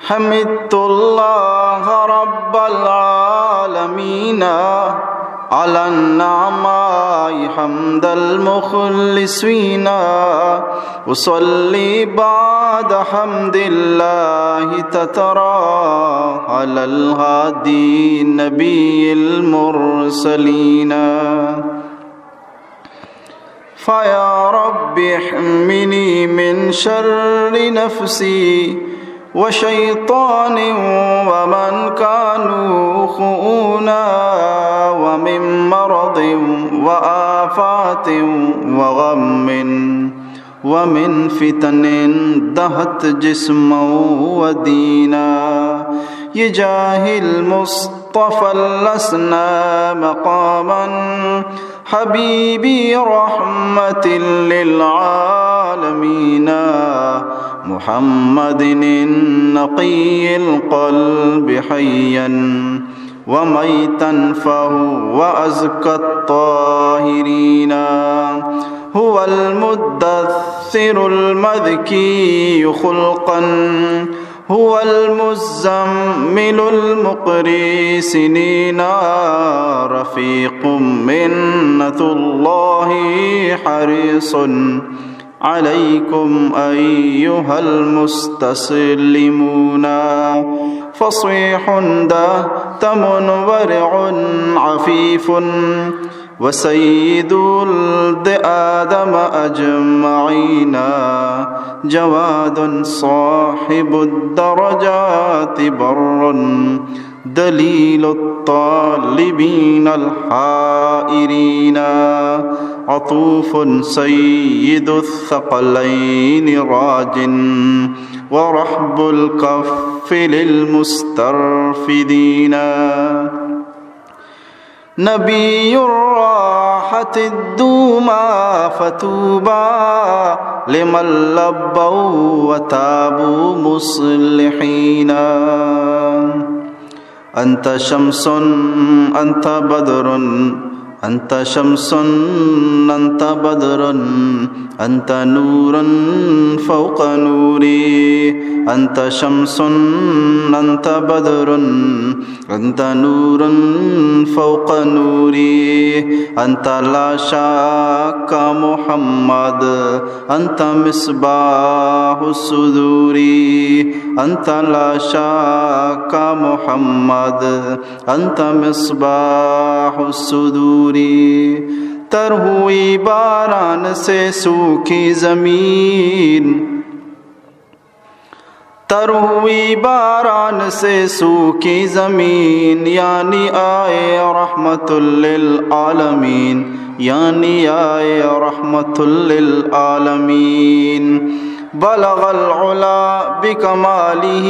حمدت الله رب العالمين على النعماء حمد المخلصين. أصلي بعد حمد الله تترى على الهادي النبي المرسلين. فيا رب احمني من شر نفسي وشيطان ومن كانوا خؤونا ومن مرض وآفات وغم ومن فتن دهت جسما ودينا. بجاه المصطفى لسنا مقاما حبيبي رحمة للعالمين محمد النقي القلب حيا وميتا فهو أزكى الطاهرين. هو المدثر المذكي خلقا، هو المزمل المقري سنينا، رفيق منة الله حريص عليكم أيها المستسلمون. فصيح دهتم ورع عفيف وسيد ولد آدم أجمعين، جواد صاحب الدرجات بر دليل الطالبين الحائرين، عطوف سيد الثقلين راج ورحب الكف للمسترفدين. نبي الراحة الدوما فطوبى لمن لبوا وتابوا مصلحين. أنت شمس، أنت بدر، أنت شمس، أنت بدر، أنت نور فوق نوري. أنت شمس، أنت بدر، أنت نور فوق نوري، أنت لا شك محمد، أنت مصباح الصدور، أنت لا شك محمد، أنت مصباح الصدور. تر ہوئی باران سے سوکھی زمین، تر ہوئی باران سے سوکھی زمین، یعنی آئے رحمت للعالمین، یعنی آئے رحمت للعالمین. بلغ العلا بکمالہ،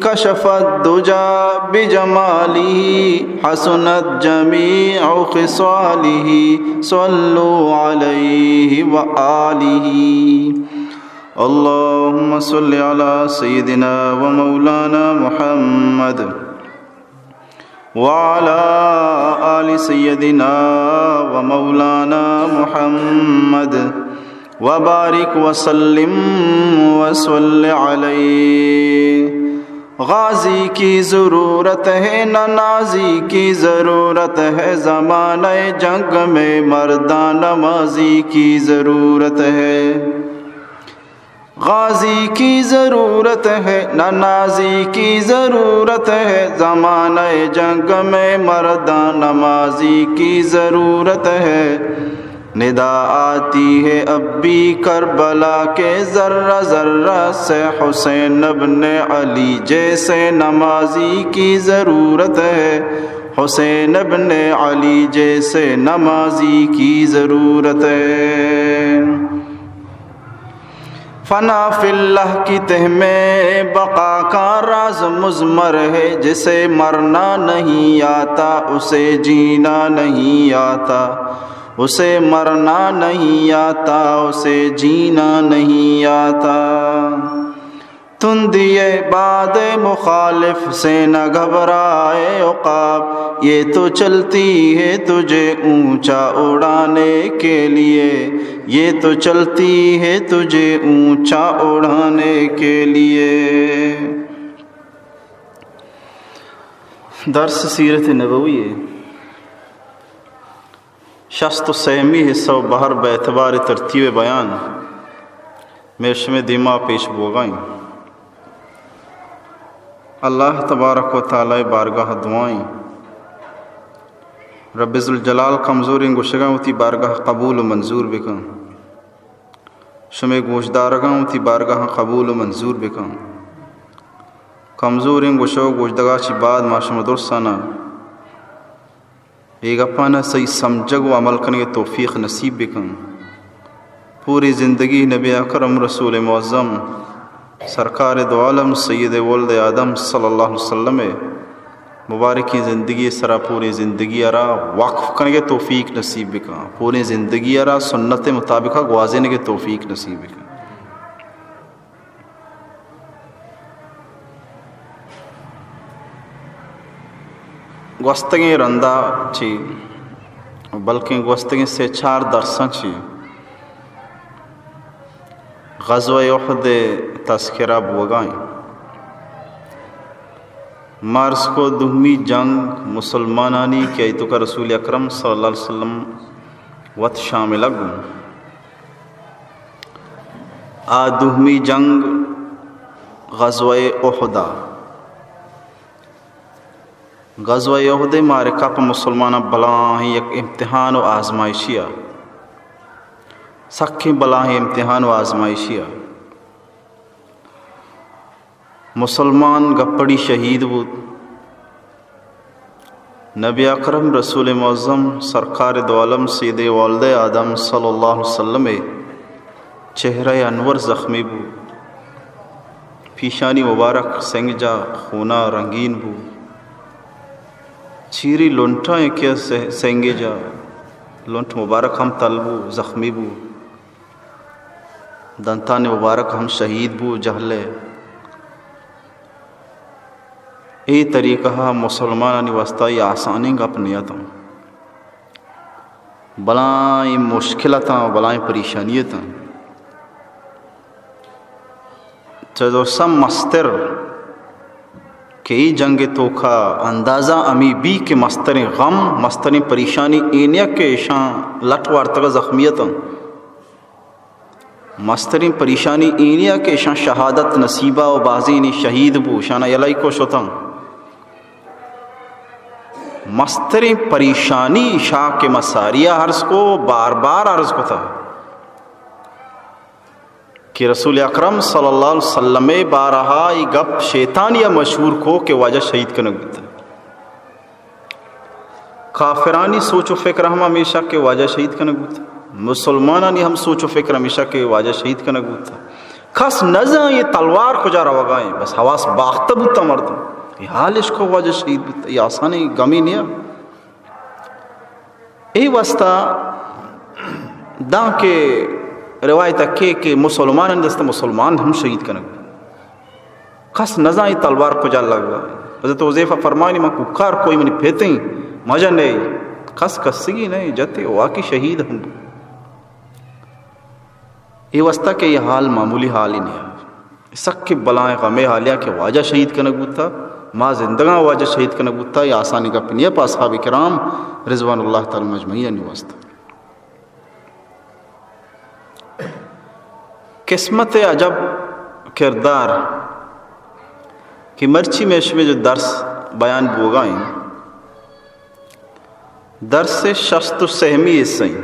کشف الدجی بجمالہ، حسنت جمیع خصالہ، صلوا علیہ وآلہ. اللهم صل على سيدنا ومولانا محمد وعلى آل سيدنا ومولانا محمد وبارك وسلم وصل عليه. غازی کی ضرورت ہے، نہ نازی کی ضرورت ہے، زمانۂ جنگ میں مرداں نمازی کی ضرورت ہے. غازی کی ضرورت ہے، نہ نازی کی ضرورت ہے، زمانۂ جنگ میں مرداں نمازی کی ضرورت ہے. ندا آتی ہے اب بھی کربلا کے ذرہ ذرہ سے، حسین ابن علی جیسے نمازی کی ضرورت ہے، حسین ابن علی جیسے نمازی کی ضرورت ہے. فنا فی اللہ کی تہ میں بقا کا راز مضمر ہے، جسے مرنا نہیں آتا، اسے جینا نہیں آتا، اسے مرنا نہیں آتا، اسے جینا نہیں آتا. تندی باد مخالف سے نہ گھبرائے عقاب، یہ تو چلتی ہے تجھے اونچا اڑانے کے لیے، یہ تو چلتی ہے تجھے اونچا اڑانے کے لیے. درس سیرت نبوی ءِ شست و سیمی حصہ و بہر بہ اعتبار ترتیب بیان مئے شمئے دیما پیش بوگا ایں۔ اللہ تبارک و تعالی بارگاہ دعائیں، رب ذوالجلال کمزوریں گوشگاں وتی بارگاہ قبول و منظور بکن۔ شمئے گوشدارگاں وتی بارگاہ قبول و منظور بکن۔ کمزوریں گوشگ و گوشدگا چی بعد ما شما درسانا اے گپانا صحیح سمجھگ و عمل کنگ توفیق نصیب بکن۔ پوری زندگی نبی اکرم رسول معظم سرکار دو عالم سید ولد آدم صلی اللہ علیہ وسلم مبارکیں زندگی سرا پوری زندگی را وقف کنگ توفیق نصیب بکن۔ پوری زندگی را سنت مطابقہ گوازینگ توفیق نصیب بکن۔ گوستگیں رندا چی، بلکیں گوستگیں سے چار درساں چی غزوہ احد تذکرہ بوگائیں۔ مارس کو دومی جنگ مسلمانانی کہ ایتوکا رسول اکرم صلی اللہ علیہ وسلم وت شامل گوں۔ آ دومی جنگ غزوہ احد ءَ۔ غزوہ احد ءِ معرکہ پہ مسلماناں بلاہیں یک امتحان و آزمائشی ءَ، سکیں بلاہیں امتحان و آزمائشی ءَ۔ مسلمان گپڑی شہید بوت۔ نبی اکرم رسول معظم سرکار دو عالم سید والد آدم صلی اللہ علیہ وسلم چہرہ انور زخمی بو، پیشانی مبارک سنگ جا خونا رنگین بو، چیری لنٹا کہ سہ-، سنگ جا لنٹ مبارک ہم تل بو، زخمی بو۔ دنتان مبارک ہم شہید بو جہل ءَ۔ اے طریقہ مسلمانانی واسطہ اے آسانیں گپ نیاتاں۔ بلائیں مشکل اتاں، بلائیں پریشانی اتاں۔ چہ درساں مستر کہ اے جنگ توکا اندازہ ہمے بی کہ مستریں غم، مستریں پریشانی اے نیا کہ ایشاں لٹ وارتگا زخمی اتاں۔ مستریں پریشانی اینیا کہ اشاں شہادت نصیبہ و بازینی شہید بو، اشانا یلہ کو شتاں۔ مستریں پریشانی شاہ کہ مساریا عرض کو، بار بار عرض کو تھا کہ رسول اکرم صلی اللہ علیہ وسلم بارہا یہ گپ شیطانیا مشہور کو کہ واجہ شہید کنگ بوتا۔ کافرانی سوچ و فکر ہم ہمیشہ کہ واجہ شہید کنگ بوت، مسلمانانی ہم سوچ و فکر ہمیشہ کہ واجہ شہید کنگ بوت۔ کس نزان یہ تلوار کجا روگا ایں، بس حواس باختہ بوتا مردم۔ یہ حالش کو واجہ شہید بوت، یہ آسانی گمی نیا۔ اے واسطہ داں کہ روایت کہ، کہ مسلمانانی دست مسلمان ہم شہید کنگ بوت۔ کس نزانی تلوار کجا لگا۔ حضرت حذیفہ فرمانی، من کوکار کوئی منی پتیں مجہ نئے، کس کسگی نئے، جتے واقعی شہید ہم بو۔ اے واسطہ کہ یہ حال معمولی حال ہی نہیں۔ سک بلائیں غمے حالیا کہ واجہ شہید کنگ بوتا، ما زندگاں واجہ شہید کنگ بوتا، یہ آسانی گپ نہیں پہ اصحاب کرام رضوان اللہ تعالی مجمعین واسطہ۔ قسمت عجب کردار کہ مرچی میں شمے جو درس بیان بوگا ایں، درس شست و سہمی حصہ ایں۔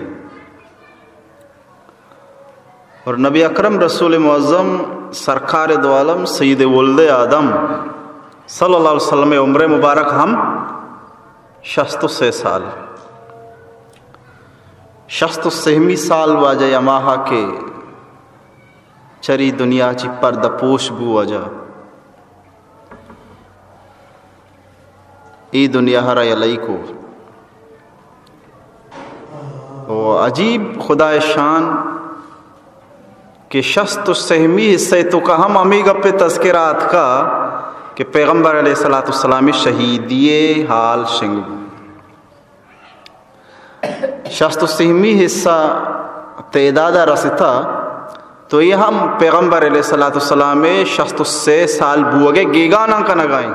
اور نبی اکرم رسول معظم سرکار دو عالم سید ولد آدم صلی اللہ علیہ وسلم عمر مبارک ہم شست و سے سال۔ شست و سہمی سال واجہ ہماہا کہ چری دنیا چی پردہ پوش بو واجہ۔ اے دنیا ہرا یلئی کو۔ و عجیب خدائے شان کہ شست و سہمی حصہ توکا ہم ہمے گپے تذکرہ آتکا کہ پیغمبر علیہ الصلوۃ والسلام شہیدی حال شنگ بو۔ شست و سہمی حصہ تعداد رستا تو یہ ہم پیغمبر علیہ الصلوۃ والسلام شست و سے سال بوگے گیگاناں کنگائیں۔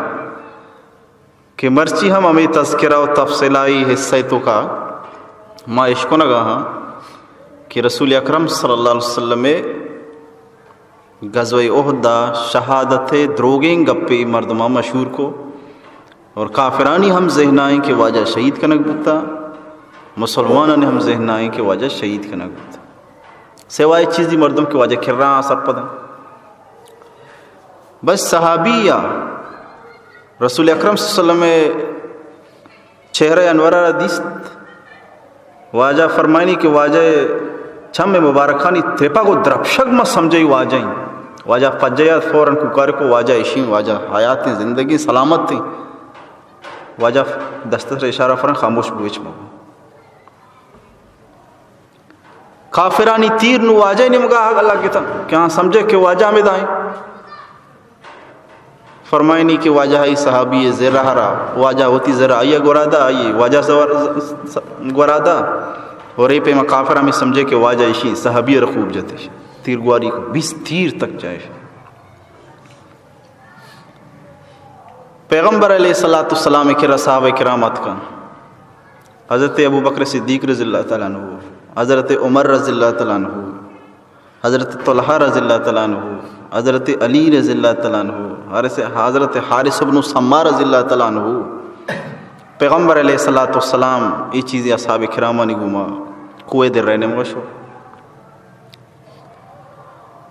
کہ مرچی ہم ہمے تذکرہ و تفصیلائی حصہ توکا ما اشکنگا ہاں کہ رسول اکرم صلی اللہ علیہ وسلم غزوہ احد ء شہادت ء دروگیں گپے مردماں مشہور کو اور کافرانی ہم ذہن آئیں کہ واجہ شہید کنگ بوتا، مسلمانانی ہم ذہن آئیں کہ واجہ شہید کنگ بوتا۔ سوائے چیزی مردم کہ واجہ کرا سرپدن۔ بس صحابی یا رسول اکرم صلی اللہ علیہ وسلم چہرہ انور را دیست۔ واجہ فرمائنی کہ واجہ چم مبارکانی ترپگ و درپشگ ما سمجھئی واجہ ہیں۔ واجہ پجیا فوراً کوکار کو واجہ اشی ہیں، واجہ حیات ہیں، زندگی سلامت ہیں۔ واجہ دست اشارہ فرن خاموش بوچ مبو۔ کافرانی تیر نو واجہ نیمگا لگتن کہ آن سمجھے کہ واجہ ہمیں دائیں۔ فرمائنی کہ واجہ ای صحابی زرہ ہرا، واجہ ہوتی زرہ آئی گورا دا، آئی واجہ زور-، گورا دا۔ اور اے پیما کافر ہمیں سمجھے کہ واجہ اشی صحابی را خوب جتش۔ تیر گواری کو بیس تیر تک جائش۔ پیغمبر علیہ الصلوۃ والسلام کرا صحابہ کرام اتکن۔ حضرت ابو بکر صدیق رضی اللہ تعالیٰ عنہ، حضرت عمر رضی اللہ تعالیٰ عنہ، حضرت طلحہ رضی اللہ تعالیٰ عنہ، حضرت علی رضی اللہ تعالیٰ عنہ، حضرت، حضرت حارث ابن سما رضی اللہ تعالیٰ عنہ۔ پیغمبر علیہ الصلوۃ والسلام ای چیزی اصحاب کرامانی گوما کوہ در رہنے مشو۔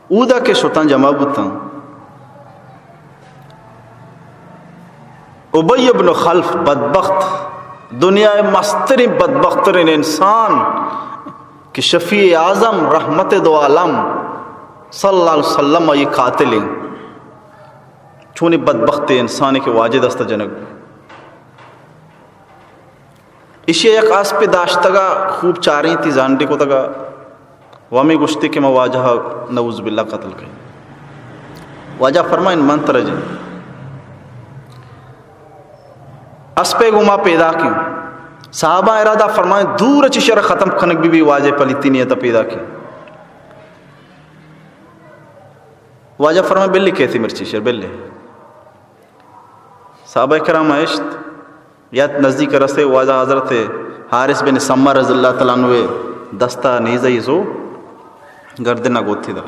اودا کہ شتاں جمع بوتاں، ابی ابن خلف بدبخت، دنیا ء مستریں بدبخت ترین انسان کہ شفیع اعظم رحمت دو عالم صلی اللہ علیہ وسلم آئی قاتل ہیں۔ چونی بدبخت انسانی کہ واجہ دست جنگ۔ ایشی یک اسپے داشتگا، خوب چاریں تی زانڈے کتگا، و ہمیں گوشتے کہ ما واجہ نعوذ باللہ قتل کہیں۔ واجہ فرمائن من ترجن اسپے گو ما پیدا کیں۔ صحابہ ارادہ فرمائن دور چی شر ختم کنگ بی بی واجہ پلیتی نیتا پیدا کیں۔ واجہ فرمائن بلی کہتی مرچی شر بلی۔ صحابہ کرام اشت، یات نزدیک رسے، واجہ حضرت حارث بن سمہ رضی اللہ تعالیٰ عنہ دستا نیزہ زو گردن گوتی دا۔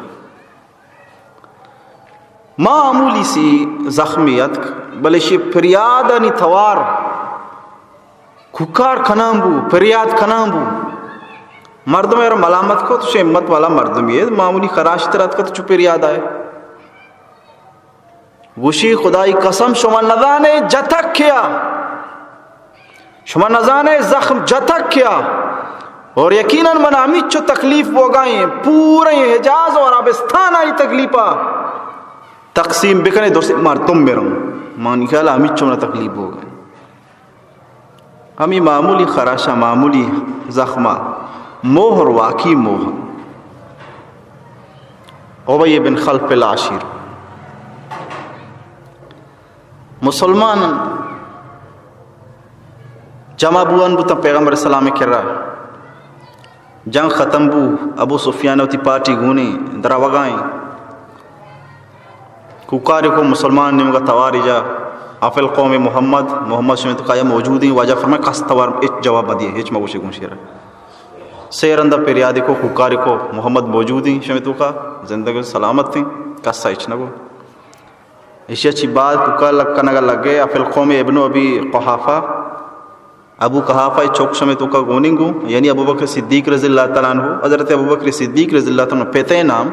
معمولی سی زخمی اتک، بلے شی پریادانی توار کوکار کنان بو، پریاد کنان بو۔ مردم ار ملامت کو تو شی ہمت والا مردمی ہے، معمولی خراش تر اتک تو چو پریاد آئے۔ گوشی، خدائی قسم، شما نزانے جتک کیا، شما نزانے زخم جتک کیا۔ اور یقیناً من ہمیچو تکلیف بوگائیں، پورے حجاز اور عربستان آئی تکلیفا تقسیم بکنے، درست مردم برم۔ مانی خیال ہمیچو من تکلیف بوگائیں۔ ہمے معمولی خراشا، معمولی زخما، موہر واقعی موہ۔ ابی بن خلف العاشر مسلمان جمع بوان بوتن پیغمبر اسلام کرا۔ جنگ ختم بو، ابو سفیان وتی پارٹی گونی دراوگائیں۔ کوکاری کو مسلمان نیمگا تواری جا، افی القوم محمد، محمد شمے توکا یا موجود ہیں، واجہ فرمائے کس توار ہچ جواب مدیے، ہچ مگوشے گون شیرا۔ سے رندا پریادی کو کوکاری کو محمد موجود ہیں شمے توکا، زندگ سلامت ہیں، کس ہچ نگو۔ ایشی چی بعد کوکار لگ کنگا لگے، افی القوم ابن ابی قحافہ، ابو قحافہ چوک شمے توکا گوننگو، یعنی ابو بکر صدیق رضی اللہ تعالیٰ عنہ، حضرت ابو بکر صدیق رضی اللہ تعالیٰ عنہ پتے نام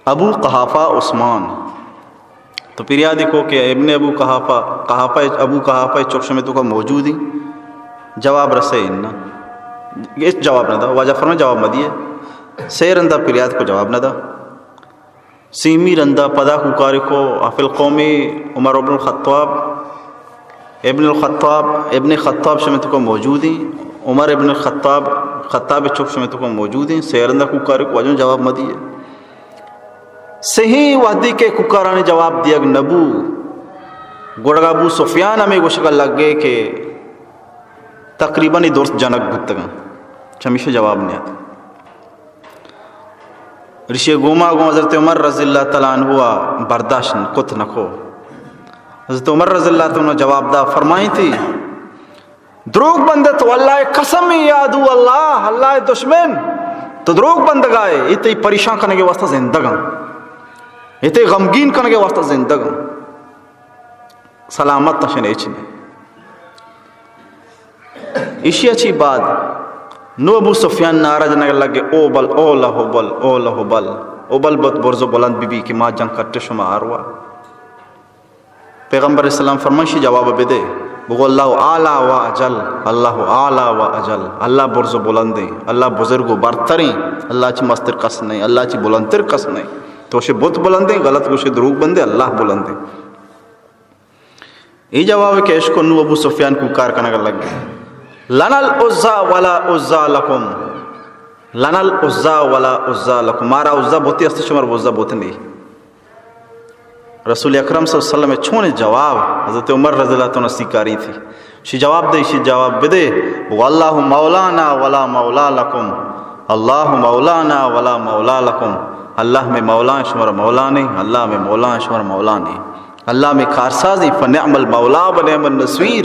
ابو قحافہ عثمان۔ تو پریادی کو کہ ابن ابو قحافہ، قحافہ، ابو قحافہ چوک شمے توکا موجود ہیں، جواب رسے ان۔ ہچ جواب نہ دا، واجہ فرمائے جواب مدیے۔ سے رندا پریاد کو جواب نہ دا۔ سیمی رندا پدا کوکاری کو افی القوم عمر ابن الخطاب، ابن الخطاب، ابن خطاب شمے توکا موجود ہیں، عمر ابن الخطاب، خطاب چوک شمے توکا موجود ہیں، سے رندا کوکاری کو واجہ جواب مدیے۔ سہی وہدی کہ کوکارانی جواب دیگ نبو، گڑا ابو سفیان ہمے گوشگا لگے کہ تقریباً درست جنگ بوتگاں، چمیشہ جواب نیات۔ ریشی گوما گوں حضرت عمر رضی اللہ تعالیٰ عنہ ء برداشت کت نکو۔ حضرت عمر رضی اللہ تعالی عنہ جواب دا، فرمائیں تھی، دروگ بندے تو، اللہ قسم یا عدو اللہ، اللہ دشمن، تو دروگ بندگائے، یہ تئی پریشان کنگے واسطہ زندگاں، یہ تئی غمگین کنگے واسطہ زندگاں، سلامت نشن ایچ نے۔ ایشی ءَ چی بعد نو ابو سفیان نعرہ جنگ لگے، او بل، او لہو بل، او لہو بل، او بل بت برز و بلند بی بی کہ ما جنگ کٹ شما آروا۔ پیغمبر اسلام فرمائشی جواب بدے، بگو اللہ اعلی و اجل، اللہ اعلی و اجل، اللہ برز و بلندیں، اللہ بزرگ و برتریں، اللہ چی مستر کس نہیں، اللہ چی بلندتر کس نہیں۔ تو شے بت بلندیں، غلط گوشے دروگ بندے، اللہ بلندیں۔ اے جواب کہ اشکو نو ابو سفیان کوکار کنگ لگ گئے۔ لنا العزی ولا عزی لکم۔ لنا العزی ولا عزی لکم۔ مارا عزی بوتی است، شمار عزی بوت نہیں۔ رسول اکرم صلی اللہ علیہ وسلم چون جواب حضرت عمر رضی اللہ تعالی عنہ سیکاری تھی۔ شی جواب دے، شی جواب بدے۔ واللہ مولانا ولا مولا لکم۔ اللہ مولانا ولا مولا لکم۔ اللہ میں مولا ہیں، شمار مولا نہیں۔ اللہ میں مولا ہیں، شمار مولا نہیں۔ اللہ میں کارسازیں، فنعم المولا و نعم النصیر،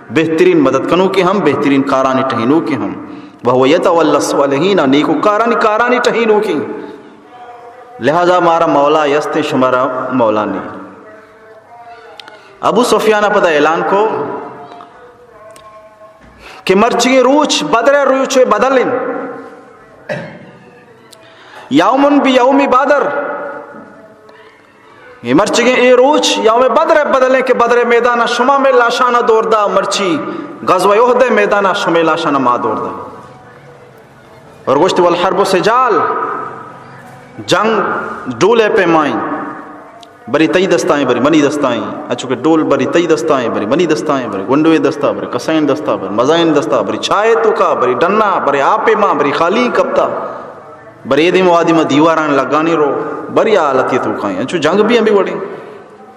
بہترین مدد کنوکے ہم، بہترین کارانی ٹہینوکے ہم۔ وهو يتولى الصالحين، نیکو کارانی، کارانی ٹہینوکے۔ لہذا مارا مولا یستیں، شمارا مولا نہیں۔ ابو سفیان پدا اعلان کو کہ مرچی روچ بدر روچ بدل انت، یوم بیوم بدر۔ اے مرچگیں اے روچ یوم بدر ءَ بدلیں کہ بدر ءِ میدان ءَ شما مئے لاشان ءَ دور دا، مرچی غزوہ احد ءِ میدان ءَ شمئے لاشان ءَ ما دور دا۔ اور گوشت، والحرب سجال، جنگ ڈول ءِ پیمائیں، بری تئی دستائیں، بری منی دستائیں، انچو کہ ڈول بری تئی دستائیں، بری منی دستائیں، بری گونڈوے دستا، بری کسائیں دستا، بری مزائیں دستا، بری چائے توکا، بری ڈنا، بری آپے ما، بری خالی کپتا۔ بری اے دیم و آ دیم ءَ دیواران لگانی رو، بری آ حالتی توکائیں۔ انچو جنگ بھی ہمیں وڑیں۔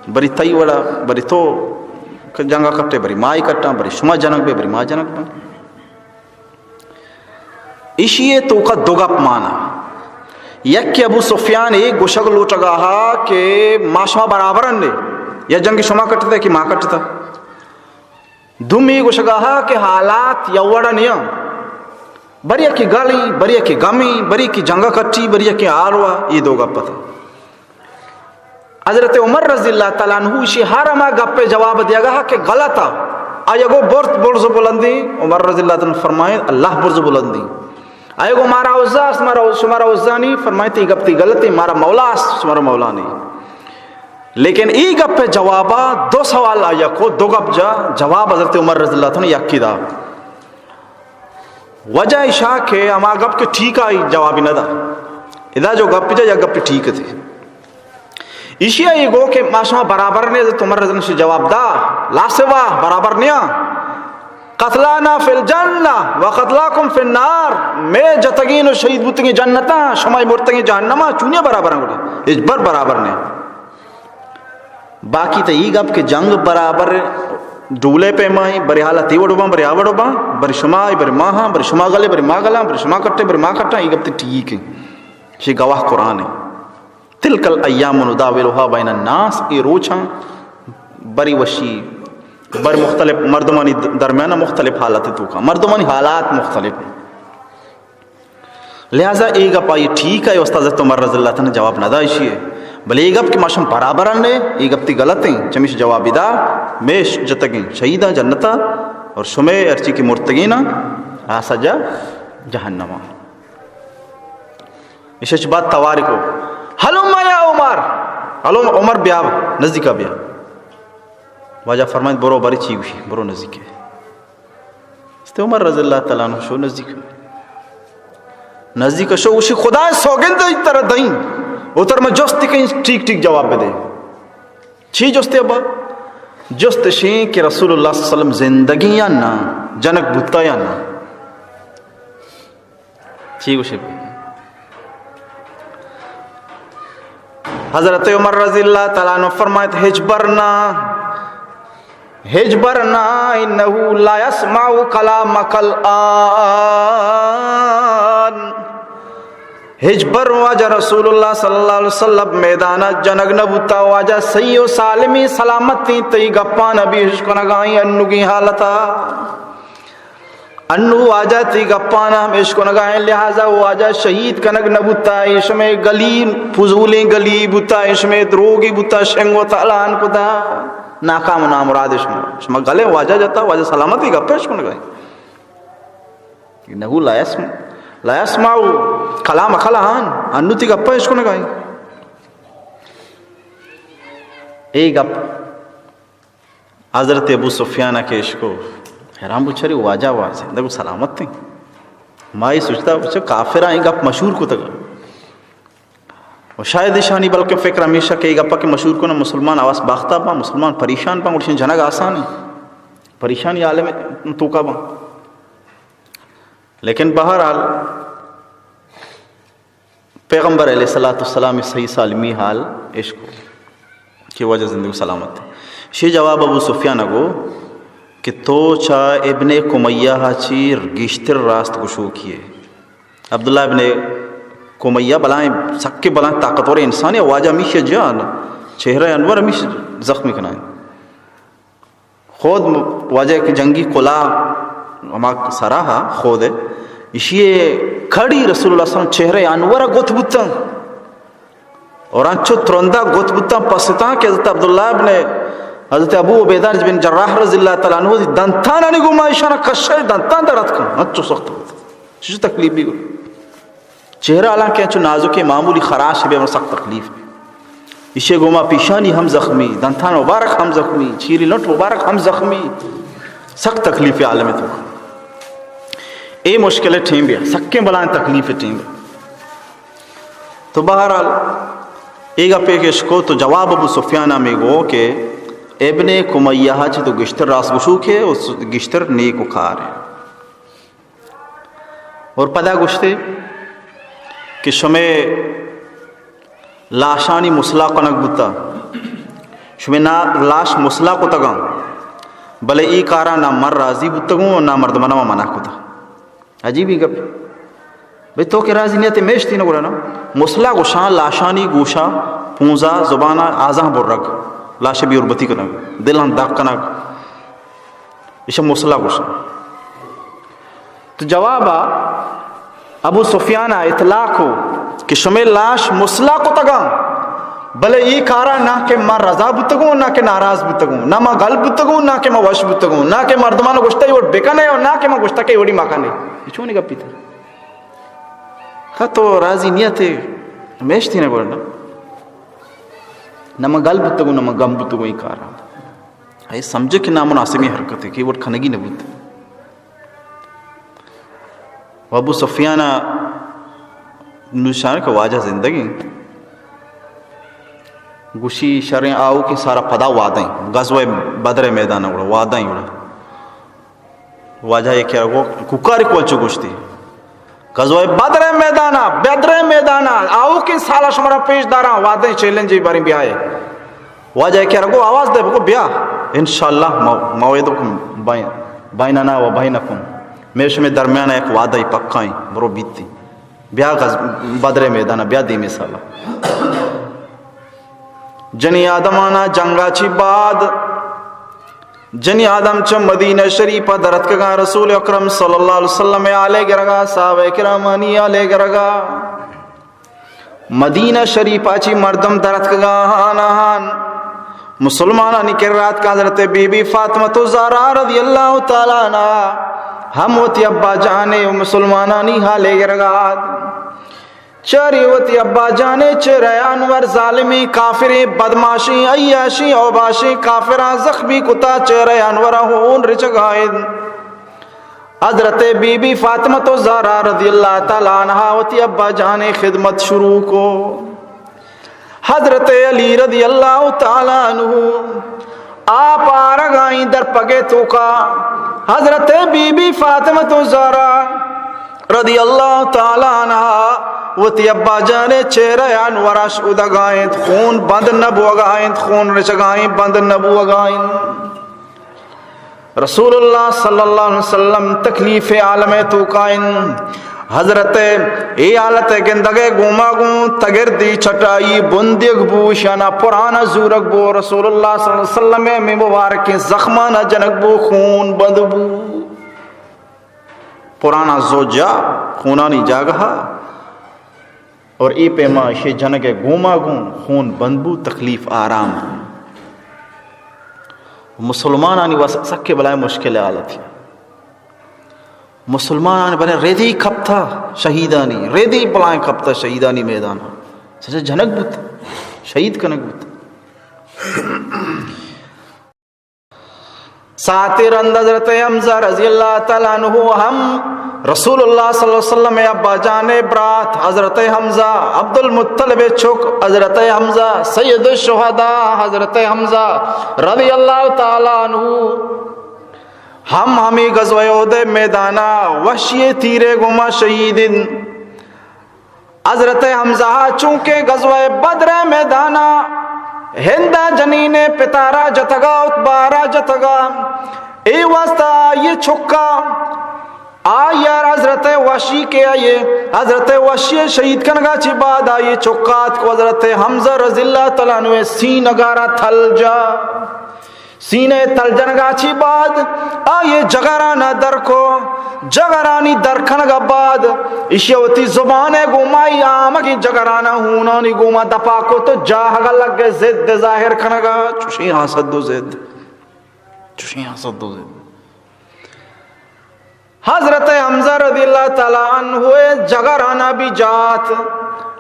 بری تئی وڑا، بری تو جنگا کٹے، بری مائی کٹاں، بری شما جنگ بے، بری ما جنگ بے۔ ایشی ءِ توکا دو گپ مانا۔ یک کہ ابو سفیان اے گوشگ لوٹگا ہا کہ ما شما برابر انے، یا جنگ شما کٹتا کہ ما کٹتا۔ دومی گوشگا ہا کہ حالات یا وڑا نیاں۔ بری کہ گلی، بری کہ گمی، بری کہ جنگ کٹی، بری کہ آروا، یہ دو گپ تھا۔ حضرت عمر رضی اللہ تعالی عنہ ایشی ہر ہما گپے جواب دیگا ہا کہ غلط آ۔ آیا گو برت برز و بلندی، عمر رضی اللہ تعالی عنہ فرمائے، اللہ برز و بلندی۔ آیا گو مارا عزا است، مارا، شمارا عزا نہیں، فرمائے، تی گپ تی غلطی، مارا مولا است، شمارا مولا نہیں۔ لیکن ای گپ جوابا دو سوال آیا کو، دو گپ جا جواب حضرت عمر رضی اللہ تعالی عنہ یکی دا۔ وجہ ایشا کہ ہما گپ کہ ٹھیک آئی جوابی نہ دا۔ ادا جو گپ جا یا گپ ٹھیک تھی۔ ایشی آئی گو کہ ما شما برابر نے، حضرت عمر رضی اللہ عنہ جواب دا، لا سوا برابر نیا۔ قتلانا فی الجنہ و قتلاکم فی النار، میں جتگین و شہید بوتگین جنتا، شما مرتگین جہنما، چونیا برابر ہیں گوڑا؟ ہچبر برابر نے۔ باقی تئی ای گپ کہ جنگ برابر ڈولے پیمائیں، برے حالت ای وڑو باں، برے آ وڑو باں، برے شما آئی، برے ما ہاں، برے شما گلے، برے ما گلاں، برے شما کٹے، برے ما کٹاں، ای گپ تے ٹھیک ہیں۔ شی گواہ قرآن ہے۔ تلک الایام نداولها بین الناس، اے روچاں بری وشی، بر مختلف مردمانی درمیان مختلف حالت توکا، مردمانی حالات مختلف ہیں۔ لہذا اے گپ آئی ٹھیک ہے، استاد حضرت عمر رضی اللہ تعالی عنہ جواب نہ دا ایشی ہے۔ بلے اے گپ کہ ما شما برابر انے، اے گپ تی غلط ہیں، چمیش جواب دا، میں ش-، جتگیں شہیداں جنتا اور شمے ہرچی کہ مرتگینا آ سجا جہنما۔ اشچ بعد تواری کو، ہلم یا عمر، ہلم عمر بیا، نزدیکا بیا۔ واجہ فرمائیں، برو بری چی گوشی، برو نزدیکے۔ است عمر رضی اللہ تعالی عنہ شو نزدیک۔ نزدیک شو، گوشی، خدا سوگند تر دئیں۔ او تر میں جست کہیں، ٹھیک ٹھیک جواب بدے۔ چی جستے ابا؟ جست شیں کہ رسول اللہ صلی اللہ علیہ وسلم زندگی یا نہ، جنگ بوتا یا نہ۔ چی گوشے؟ حضرت عمر رضی اللہ تعالی عنہ فرمائیت، ہچبر نہ، ہچبر نہ، انه لا يسمع كلامك الآن۔ ہچبر واجہ رسول اللہ صلی اللہ علیہ وسلم میدان ءَ جنگ نہ بوتا۔ واجہ صحیح و سالمی سلامتی تئی گپاں نبی اشکنگائیں انوگیں حالتا۔ انو واجہ تئی گپاں ہم اشکنگائیں، لہذا واجہ شہید کنگ نہ بوتا۔ ایشمے گلی فضولیں گلی بوتا، ایشمے دروگی بوتا، شنگ و تالان کتا۔ ناکام و نامراد شما، شما گلے واجہ جتا، واجہ سلامتی گپ اشکنگائیں۔ انه لا يسمع، لا يسمع كلامك الآن، انو تئی گپا اشکنگائیں۔ اے گپ حضرت ابو سفیان ءَ کہ اشکو، حیران بو، چرے واجہ وا زندگ و سلامت ایں۔ ما اے سوچتا، چہ کافراں اے گپ مشہور کتگ۔ و شاید ایشانی بلکہ فکر ہمیشہ کہ اے گپا کہ مشہور کناں، مسلمان آواز باختہ باں، مسلمان پریشان باں، گڑا جنگ آسان ایں۔ پریشانی عالم توکا باں۔ لیکن بہرحال، پیغمبر علیہ الصلوۃ والسلام صحیح سالمی حال اشکو کہ واجہ زندگ و سلامت۔ شی جواب ابو سفیان ءَ گو کہ تو چا ابن کمیہ ءَ چیر گیشتر راست گشوکی ئے۔ عبداللہ ابن کمیہ بلائیں، سکیں بلائیں طاقتور انسانے، واجہ ہمیشی جان، چہرہ انور ہمیش زخمی کنائیں۔ خود واجہ کہ جنگی کلا ہما سرا ہا خود ہے، اشی کڑی رسول اللہ صلی اللہ علیہ وسلم چہرہ انور گت بوتن اور انچو ترندا گت بوتن پستان کہ حضرت عبداللہ ابن، حضرت ابو عبیدہ بن جراح رضی اللہ تعالی عنہ دنتانانی گوما ایشانا کشے، دنتان درات کن، انچو سخت بوت۔ چیز تکلیف بھی گو۔ چہرہ حالانکہ انچو نازکیں، معمولی خراش بے، سخت تکلیف بے۔ ایشی گوما پیشانی ہم زخمی، دنتان مبارک ہم زخمی، چیری لنٹ مبارک ہم زخمی، سخت تکلیف عالم تو۔ اے مشکل ٹیم بیا، سکیں بلائیں تکلیف ٹیم بیا۔ تو بہرحال، اے گپے کہ اشکو تو جواب ابو سفیان ہمیں گو کہ ابن کمیہ چی تو گشتر راست گشو کہ اس گشتر نیک و کار ہے۔ اور پدا گوشتے کہ شمے لاشانی مسلا کنگ بوتا، شمے نا-، لاش مسلا کتگاں، بلے ای کارا نہ من راضی بوتگوں و نہ مردمانا منع کتا۔ عجیبی گپ۔ بھئی تو کہ راضی نیتے میشتی نہ گڑا نا۔ مسلا گوشاں لاشانی گوشا، پونزا، زبانا، آزاں برگ، لاش بیوربتی کنگ، دلان داغ کنگ۔ ایشا مسلا گوشاں۔ تو جوابا ابو سفیان ءَ اطلاق ہو کہ شمے لاش مسلا کتگاں، بلے ای کارا نہ کہ من رضا بوتگوں، نہ کہ ناراض بوتگوں، نہ من گل بوتگوں، نہ کہ من وش بوتگوں، نہ کہ مردمان گوشتہ ای وڑ بکنے اور نہ کہ من گوشتہ کہ ای وڑی مکنے۔ ای چونی گپی تھا؟ ہاں، تو راضی نیتے، میشتی نہ گوڑنا۔ نہ من گل بوتگوں، نہ من گم بوتگوں ای کارا۔ اے سمجھے کہ نامناسبیں حرکتے کہ وڑ کنگی نہ بوت۔ و ابو سفیان ءَ نشان کہ واجہ زندگیں۔ گوشی شریں آؤکیں سارا پدا وعدہ ایں۔ غزوہ بدر میدان وڑا وعدہ ایں وڑا۔ واجہ یکے گو کوکاری کول چو گوشتی۔ غزوہ بدر میدانا، بدر میدانا، آؤکیں سالا شمارا پیش داراں، وعدہ چیلنج باریں بیائے۔ واجہ یکے گو آواز دے، بگو بیا، انشاءاللہ مو-، موعدکم بین-، بیننا و بینکم۔ میں شمے درمیان یک وعدہ پکا ایں، برو بیتی۔ بیا غز-، بدر میدانا، بیا دیمی سالا۔ جنی آدمانا جنگا چی بعد جنی آدم چہ مدینہ شریف ءَ درتکگاں، رسول اکرم صلی اللہ علیہ وسلم ءِ آلے گرگا، صحابہ کرامانی آلے گرگا۔ مدینہ شریف ءَ چی مردم درتکگاں، ہان ہان مسلمانانی کرا اتکاں۔ حضرت بی بی فاطمۃ الزہرا رضی اللہ تعالی عنہا ہم وتی ابا جانے و مسلمانانی حالے گرگا۔ چاری وتی ابا جانے چہرہ انور، ظالمیں کافریں بدماشیں عیاشیں اوباشیں کافراں زخمی کتا، چہرہ انور ءَ ہون رچگا انت۔ حضرت بی بی فاطمۃ الزہرا رضی اللہ تعالی عنہا وتی ابا جانے خدمت شروع کو۔ حضرت علی رضی اللہ تعالی عنہ آپ آرگائیں در پگے توکا۔ حضرت بی بی فاطمۃ الزہرا رضی اللہ تعالی عنہا وتی ابا جانے چہرہ انورا شودگا انت، خون بند نہ بوگا انت، خون رچگائیں بند نہ بوگا انت۔ رسول اللہ صلی اللہ علیہ وسلم تکلیف عالم توکا انت۔ حضرت اے حالت گندگے گوما گوں تگردی چٹائی بندیگ بو، شانا پرانا زورگ بو، رسول اللہ صلی اللہ علیہ وسلم میں مبارکیں زخمانا جنگ بو، خون بند بو۔ پرانا زوجہ خونانی جاگہ، اور اے پیما شے جنگ گوما گوں خون بند بو، تکلیف آرام۔ مسلمانانی واسطہ سکے بلائیں مشکل حالت۔ مسلمانانی بلے ردی کپتا شہیدانی، ردی بلائیں کپتا شہیدانی میدان۔ سچ جنگ بوت، شہید کنگ بوت۔ ساعتے رند حضرت حمزہ رضی اللہ تعالیٰ عنہ ہم رسول اللہ صلی اللہ علیہ وسلم ابا جان برات حضرت حمزہ، عبد المطلب چک حضرت حمزہ، سید الشہداء حضرت حمزہ رضی اللہ تعالیٰ عنہ ہم ہمیں غزوہ احد میدانا وحشی تیرے گوما شہید انت۔ حضرت حمزہ چونکہ غزوہ بدر میدانا ہندا جنین پتارا جتگا، عتبہ را جتگا، اے واسطہ آئی چکا، آئی حضرت وحشی کے آئی، حضرت وحشی شہید کنگا چی بعد آئی چکا اتکو حضرت حمزہ رضی اللہ تعالیٰ عنہ سینگارا تھل جا۔ سینہ تل جنگا چی بعد آئی جگرانا در کو، جگرانی در کنگا بعد ایشی وتی زبان گومائی آمگی جگرانا ہونانی گوما دپا کو تو جاہگا لگے ضد ظاہر کنگا، چوشیں حسد و ضد، چوشیں حسد و ضد۔ حضرت حمزہ رضی اللہ تعالیٰ عنہ جگرانا بھی جات،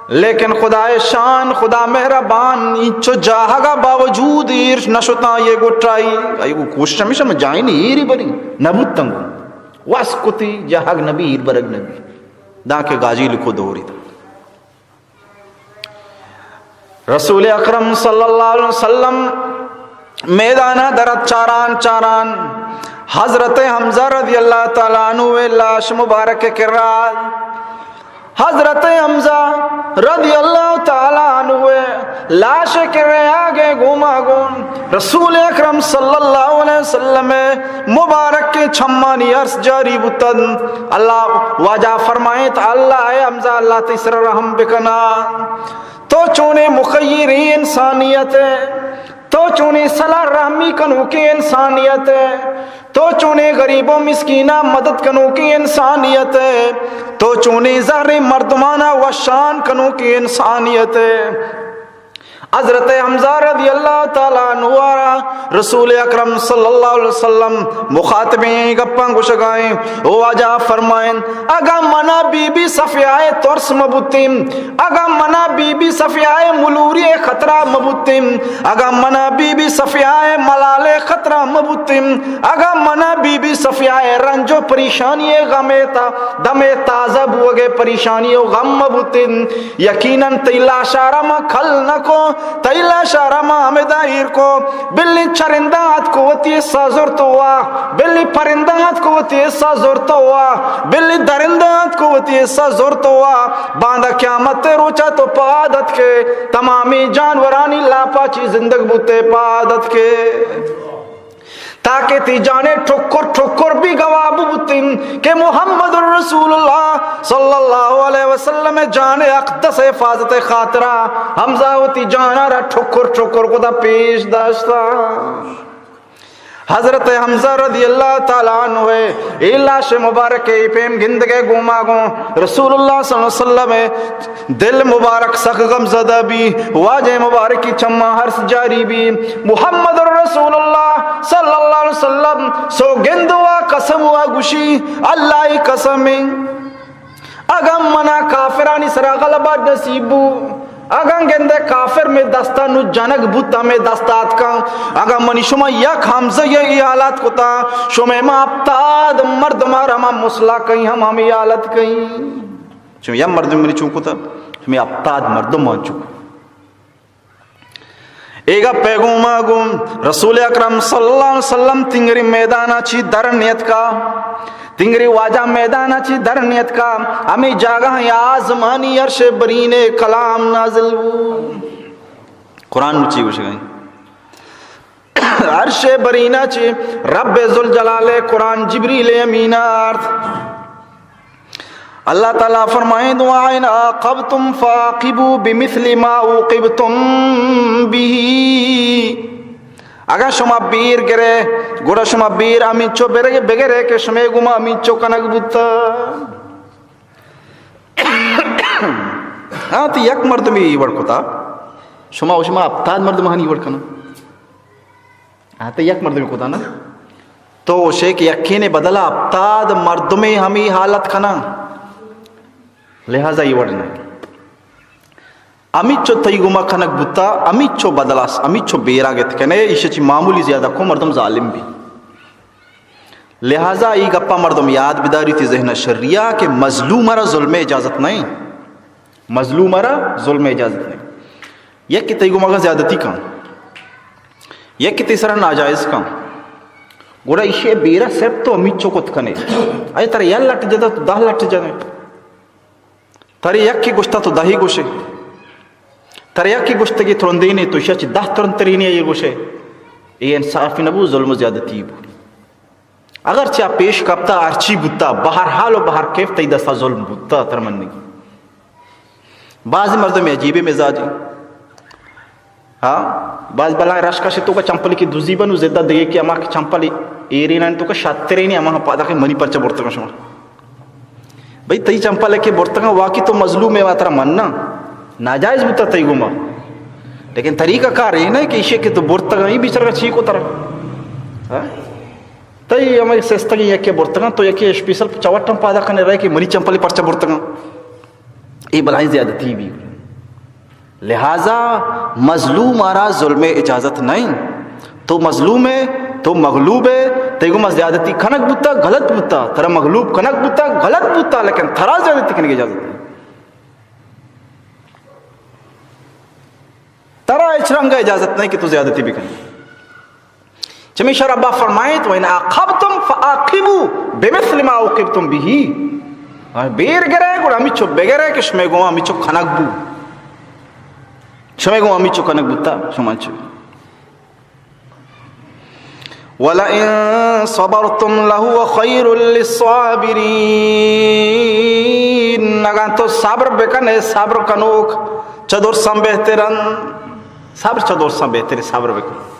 لیکن خدائے شان، خدا مہربان، اینچو جاہگا باوجود ایر نشتاں یہ گٹائی۔ آئی کو کوشش ہمیشہ میں جائیں نہیں ایری بری، نہ بوتن کو۔ واس کتی جاہگ نبی، ایر برگ نبی۔ داں کہ گاجی لکھو دوری دا۔ رسول اکرم صلی اللہ علیہ وسلم میدانا درت چاران چاران حضرت حمزہ رضی اللہ تعالیٰ عنہ لاش مبارک کرا۔ حضرت حمزہ رضی اللہ تعالیٰ عنہ لاش کرے آگے گوما گون رسول اکرم صلی اللہ علیہ وسلم مبارک کے چمانی عرض جاری بوتن۔ اللہ واجہ فرمائیں تو اللہ اے حمزہ، اللہ تئی سر رحم بکنا۔ تو چونیں مخیریں انسانیت ئے، تو چونیں صلہ رحمی کنوکیں انسانیت ئے، تو چونیں غریب و مسکیناں مدد کنوکیں انسانیت ئے، تو چونیں زہریں مردماناں وشان کنوکیں انسانیت ئے۔ حضرت حمزہ رضی اللہ تعالیٰ عنہ را رسول اکرم صلی اللہ علیہ وسلم مخاطبیں گپاں گوشگائیں۔ او واجہ فرمائیں، اگاں منا بی بی صفیہ ءِ ترس مہ بوتیں، اگاں منا بی بی صفیہ ءِ ملوری ءِ خطرہ مہ بوتیں، اگاں منا بی بی صفیہ ءِ ملال ءِ خطرہ مہ بوتیں، اگاں منا بی بی صفیہ ءِ رنج و پریشانی ءِ غم ءِ تا-، دم ءِ تازہ بوگ ءِ پریشانی و غم مہ بوتیں، یقیناً تئی لاشارا ما کل نہ کو، تئی لاشارا ما ہمدا ایر کو۔ بلی چرندہ اتکو وتی حصہ زرتو وا، بلی پرندہ اتکو وتی حصہ زرتو وا، بلی درندہ اتکو وتی حصہ زرتو وا۔ باندا قیامت ءِ روچا تو پاد اتکے، تمامی جانورانی لاپا چی زندگ بوتے پاد اتکے۔ تاکہ تئی جان ءِ ٹکر ٹکر بھی گواہ بوتیں کہ محمد الرسول اللہ صلی اللہ علیہ وسلم ءِ جان ءِ اقدس حفاظت ءِ خاطرا حمزہ وتی جانا را ٹکر ٹکر کتا پیش داشتا۔ حضرت حمزہ رضی اللہ تعالیٰ عنہ ءِ اے لاش مبارک ءِ اے پیم گندگ ءِ گوما گوں رسول اللہ صلی اللہ علیہ وسلم ءِ دل مبارک سک غم زدہ بی، واجہ مبارکی چماں ارس جاری بی۔ محمد الرسول اللہ صلی اللہ علیہ وسلم سوگند وا قسم وا گوشی، اللہ ءِ قسم، اگاں منا کافرانی سرا غلبہ نصیب بو، اگاں گندے کافر مئے دستا نو جنگ بوت، مئے دستا اتکاں، اگاں منی شما یک حمزہ ءَ اے حالات کتا، شمئے ما ہپتاد مردم ءَ را ما مسلا کئیں، ہم ہمے حالت کئیں۔ چون یک مردم منی چون کتا، شمئے ہپتاد مردم مان چون۔ اے گپ ءِ گوما گوں رسول اکرم صلی اللہ علیہ وسلم تنگری میدانا چی در نیتکا، تنگری واجہ میدانا چی در نیتکا، ہمے جاگہ آزمانی عرش برین ءِ کلام نازل بو۔ قرآن نو چی گوشگائیں؟ عرش برینا چی رب ذوالجلال ءِ قرآن جبریل امینا آرت۔ اللہ تعالیٰ فرمائیں، وَإِنْ عَاقَبْتُمْ فَعَاقِبُوا بِمِثْلِ مَا عُوقِبْتُمْ بِهِ۔ اگاں شما بیر گرے، گڑا شما بیر ہمینچو برگ-، بگرے کہ شمے گوما ہمینچو کنگ بوتا۔ ہاں، تو یک مردمی ای وڑ کتا، شما و شما ہپتاد مردمانی وڑ کنا۔ ہاں، تو یک مردمی کتا نا، تو شے کہ یکینے بدلا ہپتاد مردمے ہمی حالت کنا، لہذا ای وڑ نہ۔ ہمیچو تئی گوما کنگ بوتا، ہمیچو بدلاس، ہمیچو بیرا گت کنے، ایشی چی معمولی زیادہ کو مردم ظالم بی۔ لہذا ای گپا مردم یاد بداری تی ذہن شریا کہ مظلوم را ظلم اجازت نہیں، مظلوم را ظلم اجازت نہیں۔ یک کہ تئی گوما زیادتی کن، یک کہ تئی سرا ناجائز کن، گڑا ایشی بیرا صرف تو ہمیچو کت کنے، اے ترا یک لٹ جدا تو دہ لٹ جنے۔ ترے یکے گوشتا تو دہی گوشے، ترے یکے گوشتگی ترندینے تو ایشی چی دہ ترندترینے یہ گوشے، اے انصافی نبو، ظلم و زیادتی بو۔ اگر چہ پیش کپتا ہرچی بوتا، بہرحال و بہر کیف تئی دستا ظلم بوتا، تر منگی۔ بعضی مردم عجیب مزاجی۔ ہاں، باز بلاہیں رشکش توکا چمپلی کی دزی بنو زدہ دگے کہ ہما کہ چمپلی ایرینان توکا شاترینی ہما پادا کہ منی پرچہ برتگا شما۔ بھئی، تئی چمپل کہ برتگا واقعی تو مظلوم ہے، واترا مننا ناجائز بوتا تئی گوما، لیکن طریقہ کار اے نہ کہ ایشی کہ تو برتگا، ای بیچارہ چی کو ترا؟ ہاں؟ تئی ہمے سستگیں یکے برتگاں، تو یکے اسپیشل چوٹاں پادا کنے رہے کہ منی چمپلی پرچہ برتگاں۔ اے بلاہیں زیادتی بی۔ لہذا مظلوم آرا ظلم اجازت نہیں۔ تو مظلوم ہے، تو مغلوب ہے، تئی گوما زیادتی کنگ بوتا، غلط بوتا، ترا مغلوب کنگ بوتا، غلط بوتا، لیکن ترا زیادتی کنگ اجازت نہیں۔ ترا ہچ رنگ اجازت نہیں کہ تو زیادتی بکنے۔ چمیشا ربا فرمائیت، وَإِنْ عَاقَبْتُمْ فَعَاقِبُوا بِمِثْلِ مَا عُوقِبْتُمْ بِهِ۔ بیر گرے، گڑا ہمیچو بگرے کہ شمے گوما ہمیچو کنگ بو۔ شمے گوما ہمیچو کنگ بوتا، شما چو۔ وَلَئِنْ صَبَرْتُمْ لَهُوَ خَيْرٌ لِلصَّابِرِينَ۔ اگاں تو صبر بکنے، صبر کنوک چہ درساں بہترن۔ صبر چہ درساں بہتر، صبر بکن۔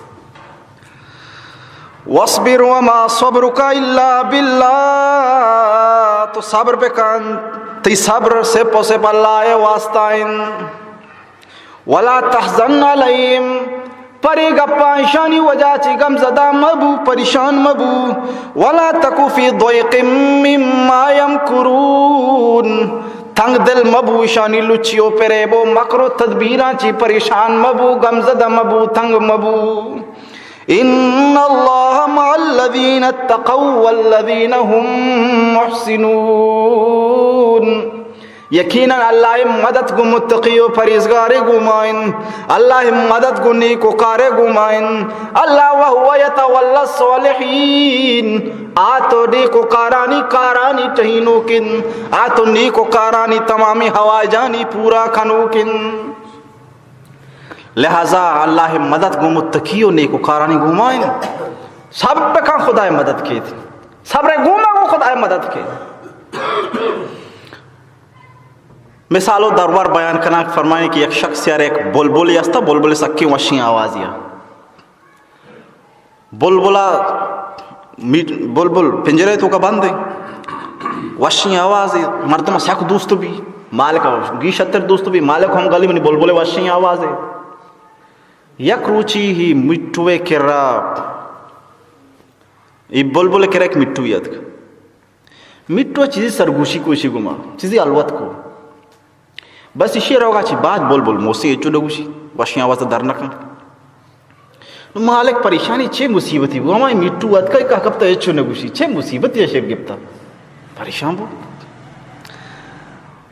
وَاصْبِرْ وَمَا صَبْرُكَ إِلَّا بِاللَّهِ، تو صبر بکن، تئی صبر صرف و صرف اللہ ءِ واسطہ اِنت۔ وَلَا تَحْزَنْ عَلَيْهِمْ، پرے گپاں ایشانی وجہ چی غم زدہ مبو، پریشان مبو۔ وَلَا تَكُ فِي ضَيْقٍ مِّمَّا يَمْكُرُونَ، تنگ دل مبو، ایشانی لچی و پریب و مکر و تدبیراں چی پریشان مبو، غم زدہ مبو، تنگ مبو۔ إِنَّ اللَّهَ مَعَ الَّذِينَ اتَّقَوْا وَالَّذِينَ هُمْ مُحْسِنُونَ۔ یقیناً اللہ ءِ مدد گوں متقی و پرہیزگارے گوما اِنت۔ اللہ ءِ مدد گوں نیکوکارے گوما اِنت۔ اللہ وَهُوَ يَتَوَلَّى الصَّالِحِينَ۔ آ تو نیکوکارانی کارانی ٹہینوک اِنت۔ آ تو نیکوکارانی تمامی حوائجانی پورا کنوک اِنت۔ لہذا اللہ ءِ مدد گوں متقی و نیکوکارانی گوما اِنت۔ صبر بکن، خدا ءِ مدد کیت۔ صبر گوما گوں خدا ءِ مدد کیت۔ مثال و درور بیان کناں، فرمائیں کہ یک شخص یار یک بلبلے ہستا، بلبل سکیں وشیں آوازے ءَ۔ بلبلا میٹ-، بلبل پنجرہ توکا بند ہے، وشیں آواز ہے، مردم سک دوست بی، مالک گی شتر دوست بی، مالک ہم گلی منی بلبل وشیں آواز ہے۔ یک روچی ہی مٹھو ءِ کرا، اے بلبل ءِ کرا یک مٹھو یتک۔ مٹھو چیزی سرگوشی کو، ایشی گوما چیزی الوت کو۔ بس ایشی روگا چی بعد بلبل موسیقی ہچو نہ گوشی، وشیں آواز در نہ کن۔ نو مالک پریشانی، چے مصیبتی بو؟ ہمائی مٹھو اتکا کہ کپتا ہچو نہ گوشی، چے مصیبتی اشر گپتا؟ پریشان بو۔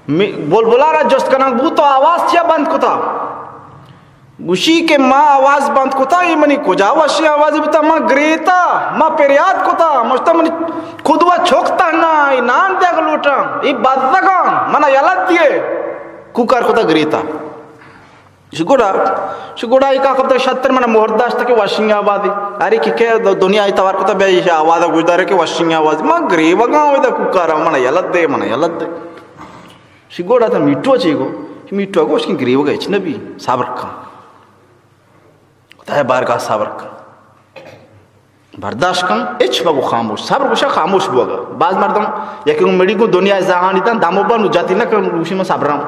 می-، بلبلا را جست کنگ بو تو آواز چیا بند کتا؟ گوشی کہ ما آواز بند کتا، اے منی کجا وشیں آوازے بوتا؟ ما گریتا، ما پریات کتا، مشتا منی کدوا چک تہنا، اے نان دیگ لوٹاں، اے بزگاں، منا یلہ دیئے۔ کوکار کتا گریتا۔ شو گڑا، شو گڑا اے کاکب تک شتر منا مہر داشت کہ وشیں آوازے۔ ارے کہ کہ دنیا ءَ توار کتا بیا اے آواز گوش دارے کہ وشیں آواز۔ ما گریوگاں ودا کوکارا، منا یلہ دے، منا یلہ دے۔ شی گوڑا تا میٹو چی گو؟ شی میٹو گوش کہ گریوگا ہچ نبی، صبر کن۔ خدای بارگاہ صبر کن۔ برداشت کن، ہچ مگو خاموش۔ صبر گوشا خاموش بوگا۔ باز مردم یکی گو مڑی گو دنیا زہانی تن دمو بن جاتی نہ کن، گوشی من صبرم۔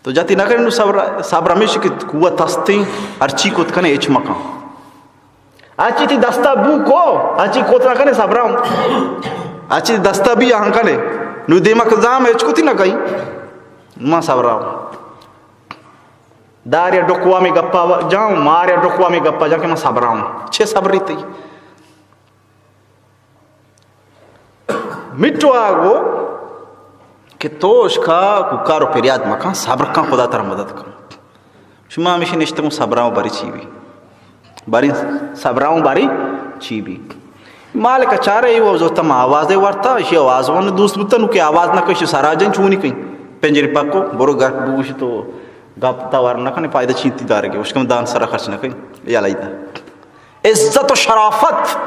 تو جاتی نہ کرے، نو صبر، صبر ہمیش کہ قوت ہستیں، ہرچی کت کنے ہچ مکن۔ ہرچی تی دستا بو کو، ہرچی کت نہ کنے صبر ہم۔ ہرچی تی دستا بی آہن کنے۔ نو دیما کہ زام ہچ کتی نہ کئی۔ ما صبر ہم۔ دار یا ڈکوامی گپا جاؤں، مار یا ڈکوامی گپا جاؤں کہ ما صبر ہم۔ چھ صبری تی؟ مٹو آ گو کہ تو اشکا کوکار و پریاد مکن، صبر کن، خدا ترا مدد کن۔ شما ہمیشی نشتگوں صبراؤں باری چی بی؟ باری صبراؤں باری چی بی؟ مالک چارے ای وہ زوتم آوازے ورتا، اشی آواز ون دوست بوتا، نو کہ آواز نہ کشی سرا جن چونی کئی۔ پنجری پکو، برو گپ بوشی تو گپ تا ور نہ کنے، فائدہ چینتی دارگے، اشکم دان سرا خرچ نہ کئی۔ یا لیدا۔ عزت و شرافت۔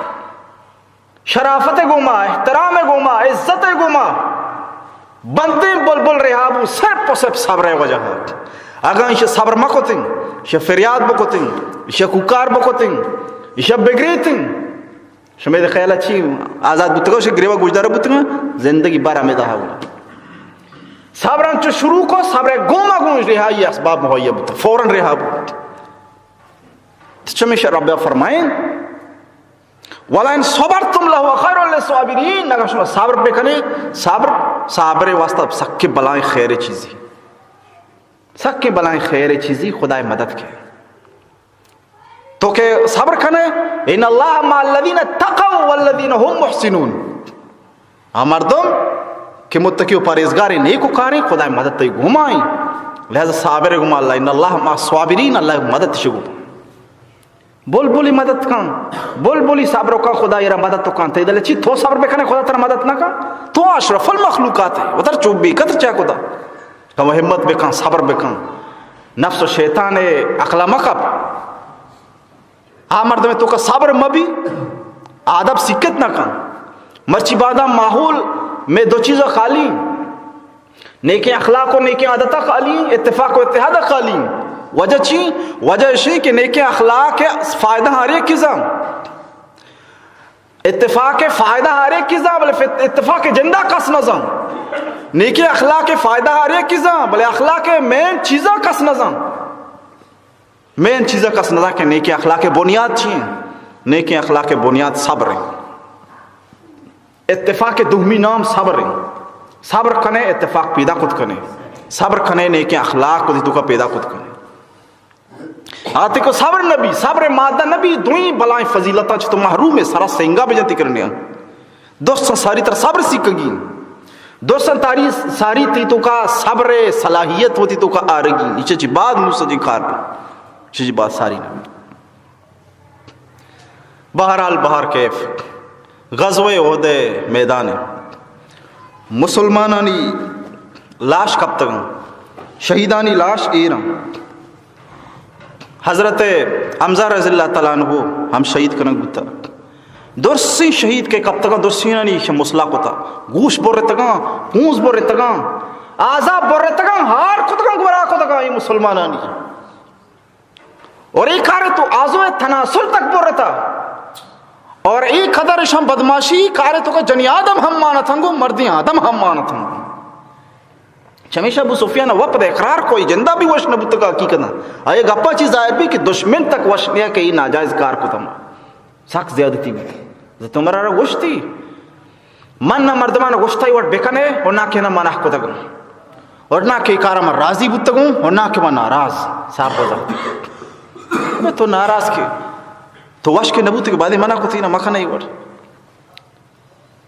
شرافت گوما، احترام گوما، عزت گوما بندیں بلبل رہا بو، صرف و صرف صبر وجہ۔ اگاں ایشی صبر مکتیں، ایشی فریاد بکتیں، ایشی کوکار بکتیں، ایشی بگریتیں، شمے خیال چی؟ آزاد بوتگا، ایشی گریوا گوشدار بوتگا، زندگی بھر ہمیں دہا بو۔ صبر انچو شروع کو، صبر گوما گونج رہائی اسباب مہیا بوت، فوراً رہا بو۔ چمیش رب فرمائیں، ولئن صبرتم لهو خير للصابرين، اگر شما صبر بکنے، صبر، صابر واسطہ سکے بلائیں خیر چیزی، سکے بلائیں خیر چیزی، خدای مدد کے۔ تو کہ صبر کنے، ان الله مع الذين اتقوا والذين هم محسنون۔ آ مردم کہ متقی و پرہیزگاریں، نیکوکاریں، خدای مدد تئی گومائیں۔ لہذا صابر گوما اللہ، ان الله مع الصابرين، اللہ مدد شگو۔ بلبلی مدد کن، بلبلی صبر کن، خدا ایرا مدد تو کن۔ تے دل چی تو صبر بکنے، خدا ترا مدد نہ کن؟ تو اشرف المخلوقات ہے، وتر چوبی کتر چا خدا۔ کم ہمت بکن، صبر بکن، نفس و شیطان عقل مکپ۔ آ مردم توکا صبر مبی، آدب سکت نہ کن۔ مرچی بادا ماحول میں دو چیزاں خالی۔ نیکیں اخلاق و نیکیں عادت خالی، اتفاق و اتحاد خالی۔ وجہ چی؟ وجہ اشی کہ نیکیں اخلاق فائدہ ہر یک کزاں، اتفاق فائدہ ہر یک کزاں، بلے فت-، اتفاق جندا کس نزاں۔ نیکیں اخلاق فائدہ ہر یک کزاں، بلے اخلاق مین چیزاں کس نزاں۔ مین چیزا کس نزاں کہ نیکیں اخلاق بنیاد چی ہیں؟ نیکیں اخلاق بنیاد صبر ہیں۔ اتفاق دومی نام صبر ہیں۔ صبر کنے اتفاق پیدا کت کنے۔ صبر کنے نیکیں اخلاق کو توکا پیدا کت کنے۔ آتے کو صبر نبی، صبر مادہ نبی، دوئیں بلائیں فضیلتاں چہ تو محروم ہے، سرا سنگا بجنتی کرنے۔ درساں ساری تر صبر سیکھگی۔ درساں تاری ساری تی توکا صبر صلاحیت ہوتی توکا آرگی۔ ایچے چی بعد موسیٰ جی کار پر۔ ایچے چی بعد ساری نبی۔ بہرحال، بہر کیف، غزوہ احد میدان، مسلمانانی لاش کپتگاں، شہیدانی لاش ایراں۔ حضرت حمزہ رضی اللہ تعالیٰ عنہ ہم شہید کنگ بوتا۔ درسیں شہید کہ کپتگاں، درسینانی ایشاں مسلا کتا، گوش برتگاں، پونز برتگاں، آزا برتگاں، ہار کتگاں، گورا کتگاں اے مسلمانانی۔ اور اے کارے تو آزو تناسل تک برتا۔ اور اے قدر اشاں بدماشی کارے تو کہ جنی آدم ہم مانتنگو، مردی آدم ہم مانتنگو۔ چمیشا ابو سفیان وپد اقرار کوئی جندا بھی وش نہ بوتگا حقیقتا۔ آئے گپا چی ظاہر بھی کہ دشمن تک وش نیا کہ اے ناجائز کار کتا ما۔ سخت زیادتی بوت۔ حضرت عمر را گوشتی، من نہ مردمان گوشتای وڑ بکنے اور نہ کہ نہ منع کتگوں اور نہ کہ کارا من راضی بوتگوں اور نہ کہ من ناراض۔ صاحب بزا۔ میں تو ناراض کے، تو وش کے نبوتے کہ بعدی منع کتی نہ مکنے وڑ۔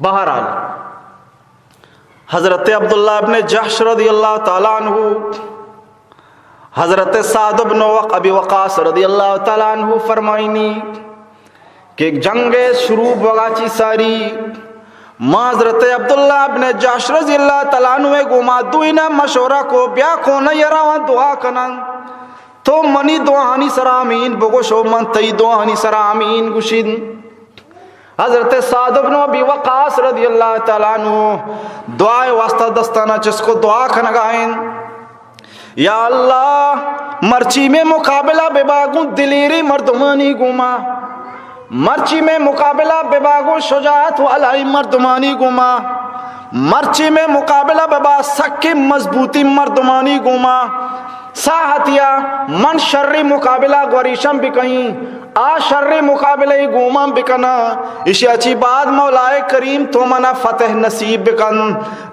بہرحال، حضرت عبداللہ ابن جحش رضی اللہ تعالیٰ عنہ، حضرت سعد ابن وق-، ابی وقاص رضی اللہ تعالیٰ عنہ فرمائنی کہ جنگ شروع بوگا چی ساری ما حضرت عبداللہ ابن جحش رضی اللہ تعالیٰ عنہ گوما دوئینا مشورہ کو، بیا کونہ یراواں دعا کنن، تو منی دعانی سرا آمین بگوش و من تئی دعانی سرا آمین گوشین۔ حضرت سعد بن ابی وقاص رضی اللہ تعالی عنہ دعائے واسطہ دستانا چست کو، دعا کنگا ایں، یا اللہ، مرچی مئے مقابلہ ببا گوں دلیری مردمانی گوما، مرچی مئے مقابلہ ببا گوں شجاعت والائی مردمانی گوما، مرچی مئے مقابلہ ببا سکیں مضبوطیں مردمانی گوما۔ ساہتیا من شریں مقابلہ گوریشاں بکئیں، آ شریں مقابلہ گوماں بکناں۔ اشیا چی بعد مولائے کریم تو منا فتح نصیب بکن۔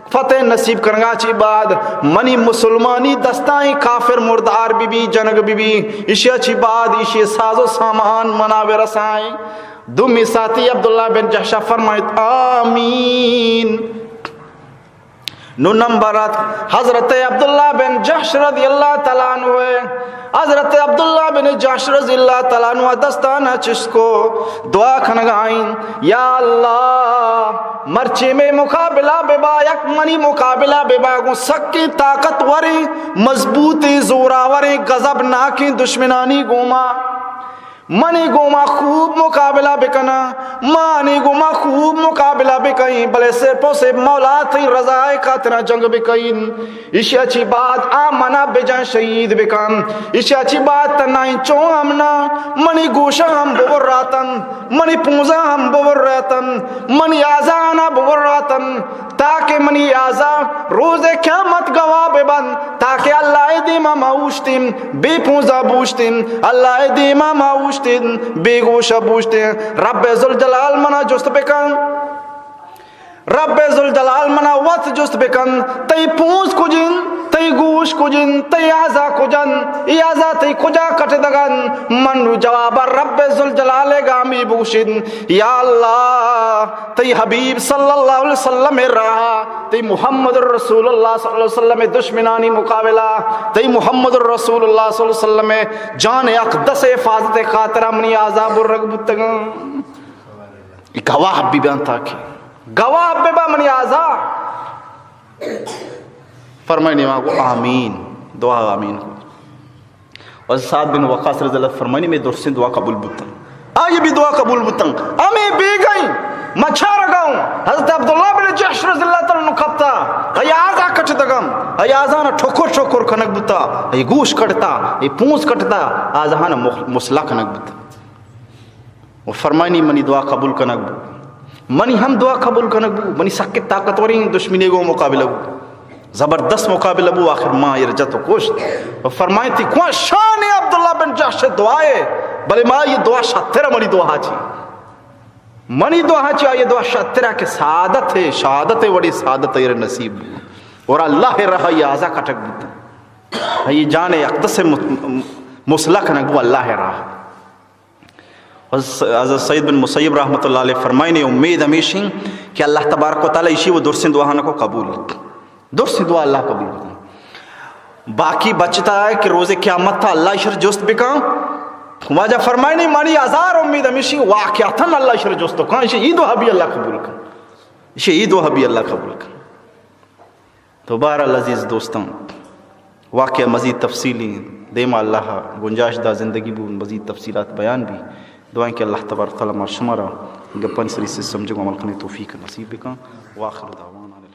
فتح نصیب کنگا چی بعد منی مسلمانی دستائیں کافر مردار بی بی، جنگ بی بی۔ اشیا چی بعد اشی ساز و سامان منا برسائیں۔ دومی ساتھی عبداللہ بن جحشہ فرمائیت، آمین۔ نو نمبر ات حضرت عبداللہ بن جحش رضی اللہ تعالی عنہ۔ حضرت عبداللہ بن جحش رضی اللہ تعالی عنہ دستانا چست کو، دعا کنگائیں، یا اللہ، مرچی مئے مقابلہ ببا، یک منی مقابلہ ببا گوں سکیں طاقتوریں، مضبوطیں، زوراوریں، غضبناکیں دشمنانی گوما۔ منی گوما خوب مقابلہ بکناں، مانی گوما خوب مقابلہ بکئیں، بلے صرف و صرف مولا تئی رضائے خاطرا جنگ بکئیں۔ اشیا چی بعد آ منا بجن، شہید بکن۔ اشیا چی بعد تنائیں چون ہم نہ، منی گوشاں ہم ببراتن، منی پونزاں ہم ببراتن، منی آزانا ببراتن۔ تاکہ منی آزا روز قیامت گواہ ببنت، تاکہ اللہ دیما ما اوشتیں، بے پونزا بوشتیں، اللہ دیما ما اوشتیں، بے گوشا بوشتیں۔ رب ذوالجلال منا جست بکن، رب ذوالجلال منا وت جست بکن، تئی پونز کجن، تئی گوش کجن، تئی آزا کجن، ای آزا تئی کجا کٹدگن؟ من نو جوابا رب ذوالجلال گامی بوشن، یا اللہ، تئی حبیب صلی اللہ علیہ وسلم راہ، تئی محمد رسول اللہ صلی اللہ علیہ وسلم دشمنانی مقابلہ، تئی محمد رسول اللہ صلی اللہ علیہ وسلم جان اقدس حفاظت خاطرہ منی آزا برگ بوتگاں۔ گواہ بباں تاکہ گواہ بباں منی آزا۔ فرمائنی ما گو آمین، دعا آمین کو۔ و سعد بن وقاص رضی اللہ فرمائنی، مئے درسیں دعا قبول بوتن۔ آئی بھی دعا قبول بوتن۔ ہمیں بیگئیں، ما چارگاؤں۔ حضرت عبداللہ بن جحش رضی اللہ تعالی عنہ کپتا۔ ای آزا کٹتگم۔ ای آزانا ٹھوکر ٹھوکر کنگ بوتا۔ ای گوش کٹتا۔ ای پونز کٹتا۔ آزانا مخ-، مسلا کنگ بوتا۔ و فرمائنی منی دعا قبول کنگ بو۔ منی ہم دعا قبول کنگ بو۔ منی سکیں طاقتوریں دشمنے گو مقابلہ بو۔ زبردست مقابلہ بو، آخر ما ایر جت و کشت۔ و فرمائیتی، کواں شان عبداللہ بن جحش دعائے، بلے ما یہ دعا شتر منی دعا چی۔ منی دعا چی، یہ دعا شترا کہ سعادت ہے، شہادت ہے، وڑی سعادت ایر نصیب بو۔ اور اللہ راہ یہ آزا کٹگ بوتا۔ یہ جان اقدس م-، مسلح کنگ بو اللہ راہ۔ حضرت سعید بن مسیب رحمۃ اللہ علیہ فرمائنی، امید ہمیشیں کہ اللہ تبارک و تعالی اشی و درسیں دعاہاں کو قبول۔ درسیں دعا اللہ قبول کن۔ باقی بچتا ہے کہ روز قیامت تھا اللہ اشر جست بکن۔ واجہ فرمائنی، منی ہزار امید ہمیشیں واقعتاً اللہ اشر جست کن، اشی ای دعا بھی اللہ قبول کن۔ اشی ای دعا بھی اللہ قبول کن۔ تو بہرحال عزیز دوستاں، واقعہ مزید تفصیلی دیما اللہ گنجائش دا، زندگی بو مزید تفصیلات بیان بی۔ دعائیں کہ اللہ تبارک و تعالی ما شمارا گپانی سری سے سمجھگ و عمل کنگ توفیق نصیب بکن۔ وآخر دعوانا